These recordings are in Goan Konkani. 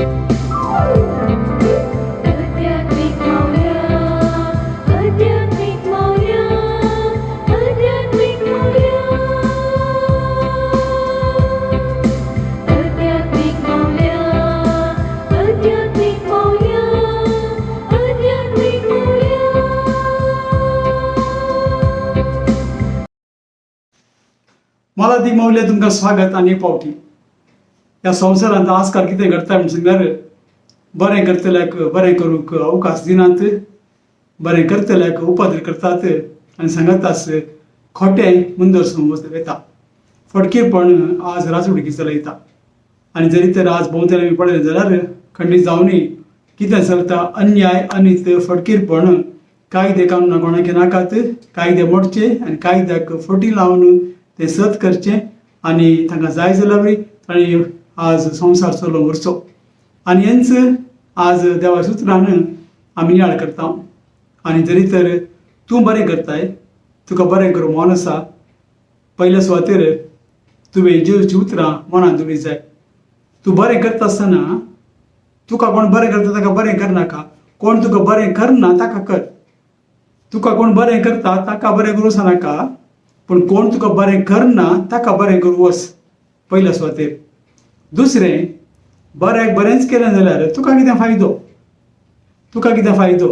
आध्यात्मिक मावल्या, आध्यात्मिक मावल्या, आध्यात्मिक मावल्या, आध्यात्मिक मावल्या, आध्यात्मिक मावल्या, आध्यात्मिक मावल्या. मोलादीक मावल्या, तुमकां स्वागत आनी एक पावटी. ह्या संवसारांत आजकाल कितें घडटा म्हण सांगल्यार, बरें करतल्याक बरें करूंक अवकाश दिनात, बरें करतल्याक उपद्र करतात आनी सांगतास खोटें मुंदर समज वेता. फटकेपण आज राजवडकी चलयता. आनी जरी तर आज भोंवतणी आमी पळयलें जाल्यार खंडीत जावनूय कितें चलता? अन्याय, अनीत, फटकीरपण. कायदे कानुना कोणाक नाकात, कायदे मोडचे आनी कायद्याक फटी लावन ते सत करचें आनी तांकां जाय जाल्यार तांणी आज संवसार चलोवंक व्हरचो. आनी हेंच आज देवा सुत्रान आमी नियाळ करता. आनी जरी तर तूं बरें करताय, तुका बरें करूं मन आसा, पयल्या सुवातेर तुवें जेजूची उतरां मनांत दवरी जाय. तूं बरें करता आसतना तुका कोण बरें करता ताका बरें करनाका, कोण तुका बरें करना ताका कर. तुका कोण बरें करता ताका बरें करूं नाका, पूण कोण तुका बरें करना ताका बरें करूं वच पयल्या सुवातेर. दुसरें, बऱ्याक बरेंच केलें जाल्यार तुका कितें फायदो? तुका कितें फायदो?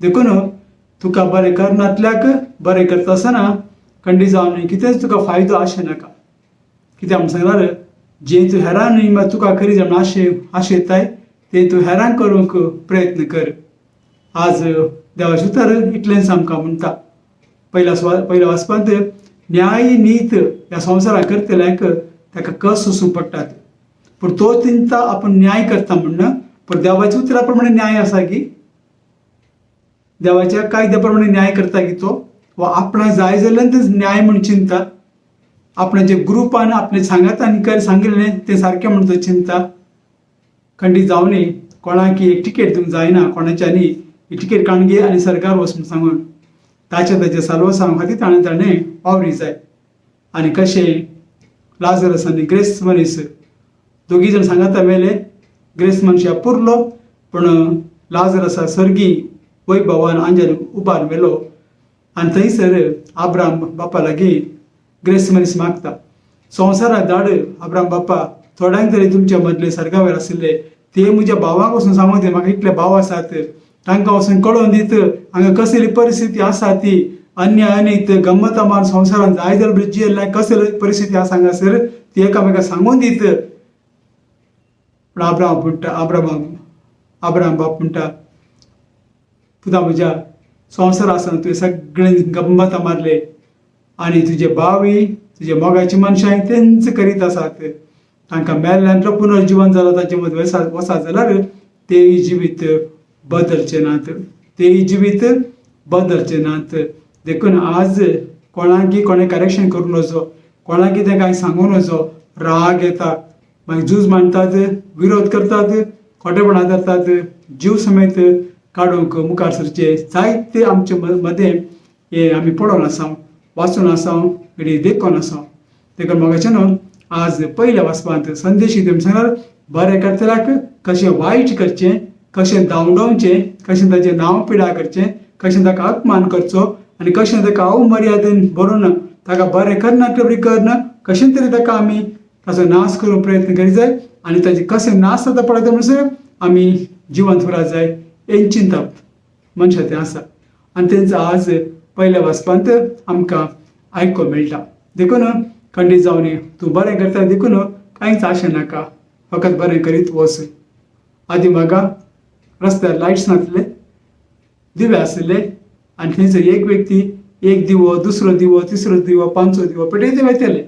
देखून तुका बरें करनातल्याक बरें करता आसतना खंडीत जावन कितेंच तुका फायदो आशें नाका. कित्याक म्हण सांगल्यार, जें तूं हेरांक न्हय तुका खरी जावन आशेताय तें तूं हेरांक करूंक प्रयत्न कर. आज देवाचें उतर इतलेंच आमकां म्हणटा. पयल्या वाचपांत न्याय नीत ह्या संवसाराक करतल्यांक ताका कस सोसूंक पडटात, पूण तो चिंता आपूण न्याय करता म्हण. पूण देवाच्या उतरा प्रमाणे न्याय आसा की देवाच्या कायद्या प्रमाणे न्याय करता की तो, वा आपणाक जाय जाल्यार तें न्याय म्हूण चिंता, आपणाचे ग्रुपान आपले सांगातान कर सांगिल्लें तें सारकें म्हूण तो चिंता. खंडीत जावनय कोणाक एक टिकेट दिवंक जायना, कोणाच्यांनी ही टिकेट काडून घे आनी सरकार वच म्हूण सांगून ताच्या ताच्या साल्वासांव खातीर ताणें ताणें वावरी जाय. आनी कशें लाजरस आनी ग्रेस्त मनीस दोगी जाण सांगाता मेले, ग्रेस्त मनशा पुरलो पूण लाजरसा सर्गी वैभवान आंजल उबार मेलो. आनी थंयसर आब्राम बापा लागीं ग्रेस्त मनीस मागता, संवसाराक धाड आब्राम बापा, थोड्यांक तरी तुमच्या मदले सर्गावेर आशिल्ले ते म्हज्या भावांक वचून सांगून ते, म्हाका इतले भाव आसात, तांकां वचून कळोवन दीत हांगा कसली परिस्थिती आसा ती, अन्याय अनीत गम्मता मारून संवसारांत जाय जाल्यार जियेल्ल्या कसली परिस्थिती आसा हांगासर ती एकामेकाक सांगून दीत. पूण आब्राम म्हणटा, आब्राम आब्राम बाप म्हणटा, पुता म्हज्या, संवसार आसतना तुवें सगळें गम्मता मारले आनी तुजे भावय तुजे मोगाची मनशां तेंच करीत आसात. तांकां मेल्ल्यांतलो पुनर्जिवन जाला, तांचे मदीं वसा जाल्यार तेय जिवीत बदलचे नात, तेय जिवीत बदलचे नात. देखून आज कोणाकी कोणें करेक्शन करूं नजो, कोणाक कितें कांय सांगूं नजो. राग येता, मागीर झूज मांडटात, विरोध करतात, खोटेपणां धरतात, जीव समेत काडूंक मुखार सरचे जायते आमचे मदें हें आमी पळोवन आसा, वाचून आसा, घडये देखून आसा. देखून म्हाका न्हू आज पयल्या वाचपांत संदेश कितें सांगल्यार, बरें करतल्याक कशें वायट करचें, कशें धांवडावचें, कशें ताचें नांव पिडा करचें, कशें ताका अपमान करचो आनी कशें ताका अवमर्यादेन भरून ताका बरें करना बरी करना, कशें तरी ताका आमी ताचो नाश करूंक प्रयत्न करीत जाय आनी ताचे कशें नाश जाता पळयता म्हणसर आमी जिवंत उरत जाय हें चिंतप मनशां तें आसा. आनी तेंचो आज पयल्या वाचपांत आमकां आयको मेळटा. देखून खंडीत जावन तूं बरें करता, देखून कांयच आशें नाका, फकत बरें करीत वच. आदी म्हाका रस्त्यार लायट्स नासले, दिवे आशिल्ले आनी थंयसर एक व्यक्ती एक दिवो, दुसरो दिवो, तिसरो दिवो, पांचवो दिवो पेटयत वयताले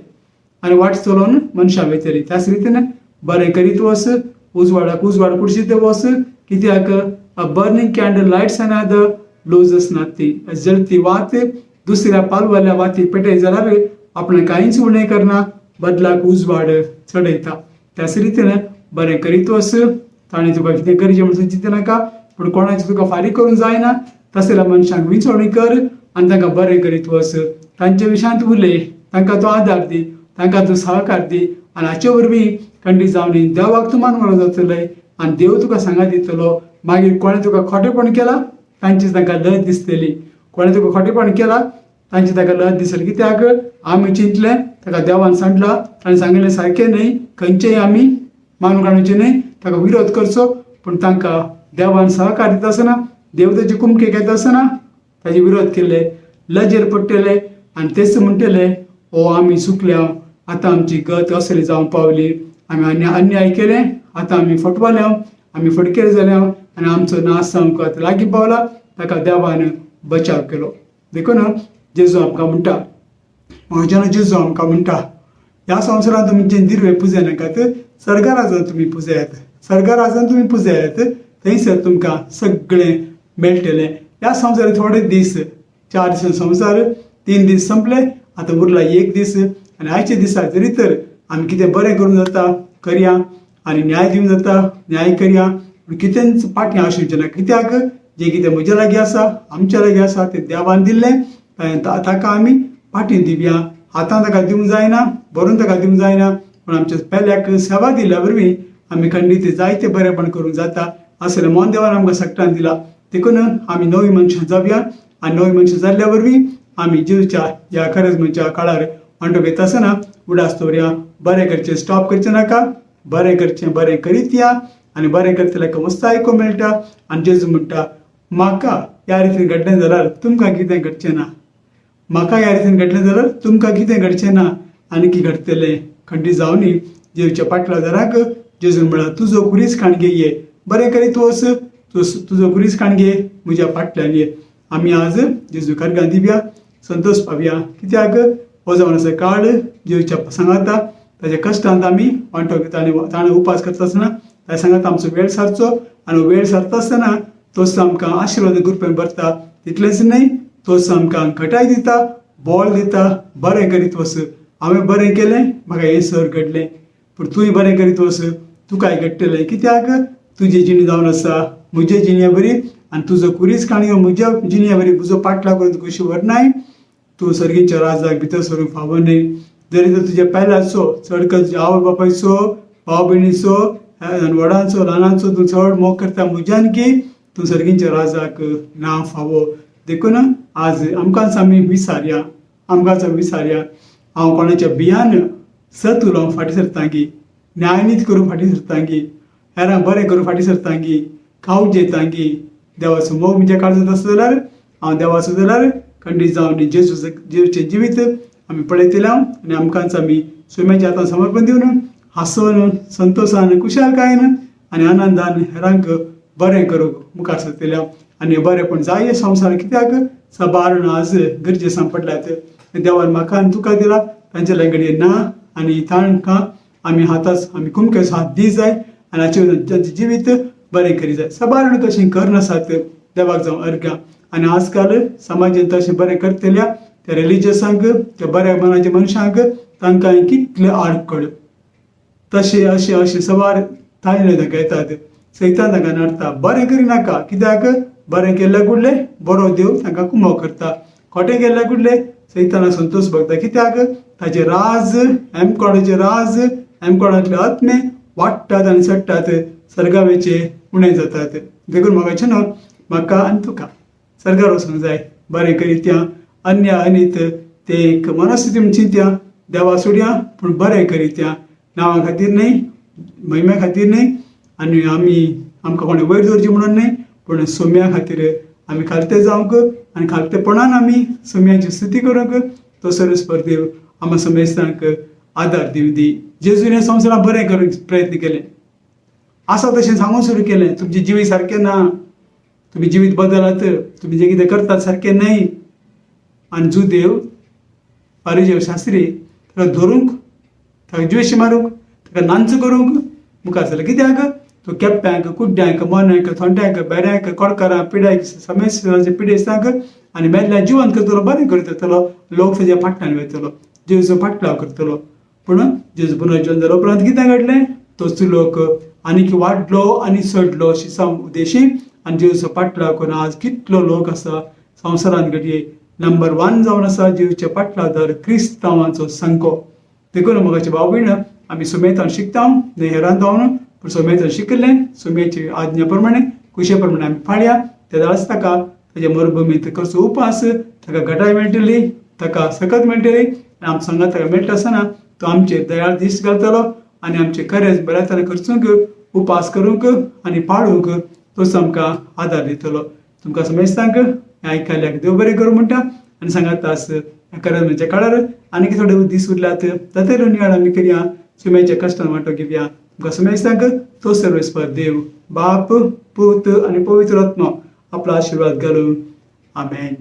आनी वाट चलोवन मनशां वयतालीं. त्याच रितीन बरें करीत वच, उजवाडाक उजवाड कुडशीत वच, कित्याक a burning candle lights another loses nothing. जळती वात दुसऱ्या पालवाल्या वाती पेटय जाल्यार आपणें कांयच उणें करना, बदलाक उजवाड चडयता. त्याच रितीन बरें करीत वच. ताणें तुका कितें करचें म्हणून चिंत नाका, पूण कोणाचें तुका फारीक करूंक जायना तसल्या मनशांक विंचवणी कर आनी तांकां बरें करीत वच. तांच्या विशयांत उलय, तांकां तूं आदार दी, तांकां तूं सहकार दी आनी हाचे वरवीं खंडीत जावनी देवाक तूं मानवलो जातलें आनी देव तुका सांगात दितलो. मागीर कोणें तुका खोटेपण केलां तांची तांकां लज दिसतली. कोणें तुका खोटेपण केलां तांची ताका लज दिसतली. कित्याक आमी चिंतलें ताका देवान सांडला, ताणें सांगिल्लें सारकें न्हय, खंयचेय आमी मानून काडचें न्हय, ताका विरोध करचो. पूण तांकां देवान सहकार दिता आसतना, देव ताची कुमके घेता आसतना ताजे विरोध केले, लजेर पडटले आनी तेच म्हणटले, ओ आमी चुकल्या, आतां आमची गत असली जावंक पावली, आमी अन्याय केलें, आतां आमी फटवाल्या, आमी फटकेर जाल्या आनी आमचो नाश जावंक आतां लागीं पावला. ताका देवान बचाव केलो. देखून जेजू आमकां म्हणटा, म्हज्यान जेजू आमकां म्हणटा, ह्या संवसारांत तुमचें दिर्वे पुजय नाकात, सर्गाराजान तुमी पुजयात, सर्गाराजान तुमी पुजयात, थंयसर तुमकां सगळें मेळटलें. ह्या संवसारांत थोडे दीस, 4 दीस संवसार, 3 दीस संपले, आतां उरला 1 दीस. आनी आयच्या दिसा जरी तर आमी कितें बरें करूंक जाता करया आनी न्याय दिवंक जाता न्याय करया, पूण कितेंच फाटीं आसूचें ना. कित्याक जें कितें म्हज्या लागीं आसा, आमच्या लागीं आसा तें देवान दिल्लें, ताका आमी फाटीं दिवया. हातान ताका दिवंक जायना, भरून ताका दिवंक जायना, पूण आमच्या पेल्याक सेवा दिल्या वरवीं आमी खंडीत जायते बरेपण करूंक जाता असलें मन देवान आमकां सगटान दिला. देखून आमी नवी मनशां जावया आनी नवी मनशां जाल्ल्या वरवीं आमी जेजूच्या ह्या खरेजमाच्या काळार वांटो घेता आसतना उडास दवरया. बरें करचें स्टॉप करचें नाका, बरें करचें बरें करीत या आनी बरें करतल्याक मस्त आयकूंक मेळटा. आनी जेजू म्हणटा, म्हाका ह्या रितीन घडलें जाल्यार तुमकां कितें घडचें ना, म्हाका ह्या रितीन घडलें जाल्यार तुमकां कितें घडचें ना, आनी की घडटलें. खंडीत जावनी जेजूच्या पाटल्या दाराक जेजून म्हळां, तुजो खुरीस काणगे ये, बरें करीत वच, तुजो खुरीस काणगे म्हज्या फाटल्यान ये. आमी आज जेजू खरगां दिवया, संतोश पावया. कित्याक हो जावन आसा काळ जेजूच्या सांगाता, ताच्या कश्टांत आमी वांटो घेता आनी ताणें उपास करता आसतना ताच्या सांगाता आमचो वेळ सारचो आनी वेळ सारता आसतना तोच आमकां आशिर्वाद कृपेन भरता. तितलेंच न्हय, तोच आमकां घटाय दिता, बळ दिता, बरें करीत वच. हांवें बरें केलें, म्हाका हें सर घडलें, पूण तूंय बरें करीत वच, तुकाय घडटलें. कित्याक तुजी जिणी जावन आसा म्हजे जिणे बरी आनी तुजो खुरीस काणयो म्हज्या जिणे बरी, तुजो पाटला करून तुका कशी व्हरनाय, तूं सर्गीच्या राजाक भितर सरूंक फावो न्हय. जरी तर तुज्या पेल्याचो चड कर तुज्या आवय बापायचो, भाव भयणीचो, व्हडांचो ल्हानांचो तूं चड मोग करता म्हज्यान की तूं सर्गीच्या राजाक ना फावो. देखून आज आमकांच आमी विसारया, आमकांच आमी विसारया. हांव कोणाच्या भियान सत उलोवंक फाटीं सरतांगी, न्यायनीत करूंक फाटीं सरतांगी, हेरांक बरें करूंक फाटीं सरतांगी, खावंक जेतांगी, देवाचो मोग म्हज्या काळजांत आसलो जाल्यार हांव देवाचो जाल्यार खंडीत जावन जेजू जेजूचें जिवीत आमी पळयतले आनी आमकांच आमी सोम्याच्या हातान समर्पण दिवन हांसोन संतोशान खुशालकायेन आनी आनंदान हेरांक बरें करूंक मुखार सरतले. आनी बरेंपण जाय संवसार, कित्याक सबारण आज गरजे सांपडल्यात. देवान म्हाका आनी तुका दिला, तांच्या लागीं घडये ना आनी तांकां आमी हाताच आमी कुमकेचो हात दी जाय आनी हाचे वयल्यान तांचें जिवीत बरें करी जाय. सबारण तशें करनासात देवाक जावं अर्घ्यां. आनी आजकाल समाजान तशें बरें करतल्या त्या रिलिजियसांक, त्या बऱ्या मनाच्या मनशांक तांकां कितले आडखळ तशें अशें अशें सवार ताळणे तांकां येतात, सैतान तांकां नडटा. बरें करिनाका, कित्याक बरें केल्ल्या कुडले बरो देव तांकां कुमो करता, खोटें केल्ल्या कुडले सैताना संतोश भोगता. कित्याक ताचे राज एमकोडाचे राज एमकोडांतले आत्मे वाडटात आनी चडटात, सर्गावेचे उणें जातात. देखून म्हाका न्हू म्हाका आनी तुका सर्गार वचूंक जाय. बरें करीत अन्य अनीत ते एक मनस्थिती म्हण चिंत्या, देवा सोडया, पूण बरें करीत नांवा खातीर न्हय, महिम्या खातीर न्हय, आनी आमी आमकां कोणें वयर दवरचें म्हणून न्हय, पूण सोम्या खातीर आमी खालते जावंक आनी खालतेपणान आमी सोम्याची स्तुती करूंक तो सर्वेस्पर देव आमकां समेस्तांक आदार दिवं दी. जेजून ह्या संवसारांत बरें करूंक प्रयत्न केले, आसा तशें सांगूंक सुरू केलें, तुमचें जिवीत सारकें ना, तुमी जिवीत बदलात, तुमी जें कितें करतात सारकें न्हय. आनी जुदेव फारीजेव शास्त्री ताका धरूंक, ताका जिवेशी मारूंक, ताका नांच करूंक मुखार सरले. कित्याक तो केप्प्यांक, कुड्ड्यांक, मोन्यांक, थोंड्यांक, बेऱ्यांक, कोडकारांक, पिड्यांक, समेस्तांचे पिडेस्तांक आनी मेल्ल्या जिवंत करतलो, बरें करतलो, लोक ताच्या फाटल्यान वयतलो, जेजूचो फाटलाव करतलो. पूण जेजू पुनर्जीवन जाल्या उपरांत कितें घडलें, तोच लोक आनीक वाडलो आनी चडलो शिसां उदेशी आनी जेजूचो फाटलाव करून आज कितलो लोक आसा संवसारांत घडये नंबर 1 जावन आसा जेजूच्या फाटलावदार क्रिस्तांवांचो संको. देखून मोगाचे भाव भयण आमी सुमेतान शिकता, न्हय हेरान जावन, पूण सुमेतान शिकिल्लें सुमेची आज्ञा प्रमाणे कुशे प्रमाणे आमी पाळया. तेदाळाच ताका ताच्या मरुभुमींत करचो उपास ताका घटाय मेळटली, ताका सकत मेळटली आनी आमचो सांगात ताका मेळटा आसतना तो आमचेर दयाळ दीस घालतलो आनी आमचे खरेंच बऱ्या तरेन खर्चूंक, उपास करूंक आनी पाळूंक तोच आमकां आदार दितलो. तुमकां समेस्तांक आयकल्याक देव बरें करूं म्हणटा आनी सांगात आस खरें म्हणजे काळार आनीक थोडे दीस उरल्यात, तातूंत नियाळ आमी करया, सुम्याच्या कश्टान वांटो घेवया. तुमकां समेस्तांक तो सर्वेस्पर देव बाप, पूत आनी पवित्र आत्मा आपलो आशिर्वाद घालूं. आमेन.